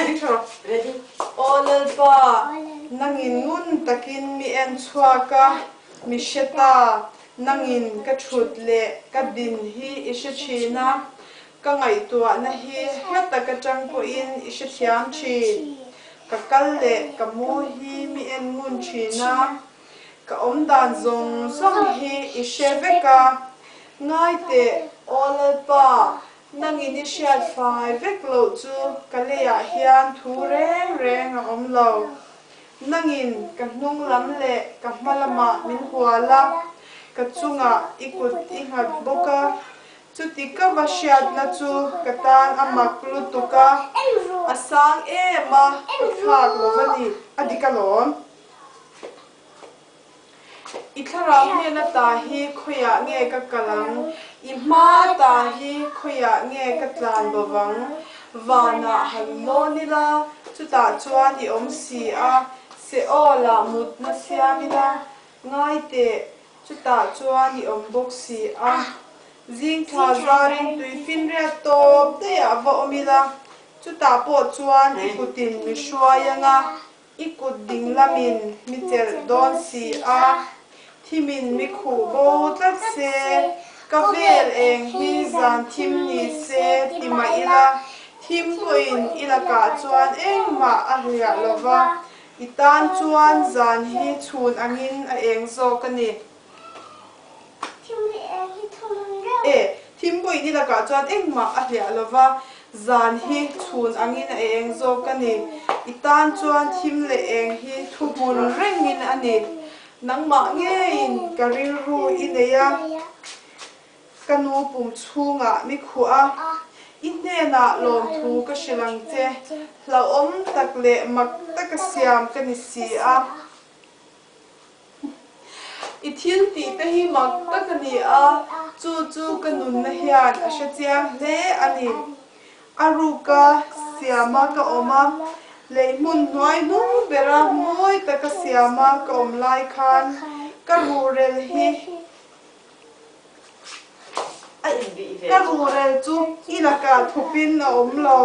Aw Lalpa, nangin ngun takin mi en chhuak a, mi hre ta, nangin ka thut leh ka din hi i hre thin a, ka ngaihtuahna hi hla tak atang pawhin i hrethiam thin. Ka kal leh ka mu hi mi en ngun thin a, ka awm dan zawng zawng hi i hre vek a. Ngai teh, Aw Lalpa, Nangin i hriat fai vek loh chu ka leiah hian thu reng reng a awm lo. Nangin ka hnung lam leh ka hma lamah min hual a, ka chungah i kut i nghat bawk a. Chuti ka va hriatna chu ka tan a mak lutuk a, a sang em a, ka thlak lo va ni, a dik alawm. I thlarau hnen ata hi khawiah nge ka kal ang? I hma ata hi khawiah nge ka tlan bo vang? Vanah han lawn ila, chutah chuan i awm si a, Seol-ah mutna siam ila, ngai teh, chutah chuan i awm bawk si a. Zing thla zarin tui finriat tawp daihah va awm ila, chutah pawh chuan i kutin mi hruai anga, I kut ding lamin mi chelh dawn si a, thimin mi khuh bo tlat se, ka vel eng hi zan thim ni se ti mah ila, thim pawhin i lakah chuan engmah a hliah lo va, i tan chuan zan hi chhun angin a eng zawk a ni. E, Thimpuini lakah chuan engmah a hliah lo va, zan hi chhun angin a eng zawk a ni. I tan chuan thim leh eng hi thuhmun rengin a ni. Nangmah ngeiin ka rilru i nei a, ka nu pum chhungah mi khuh a, i hnenah lawmthu ka hrilh ang che, hlauhawm tak leh mak taka siam ka ni si a. I thil tih te hi mak tak a ni a, chu chu ka nunna hian a hre chiang hle a ni. A ruka siama ka awm a, lei hmun hnuai hnung bera mawi taka siama ka awm lai khan ka ruhrel hi ka ruhrel chu i lakah thupin a awm lo.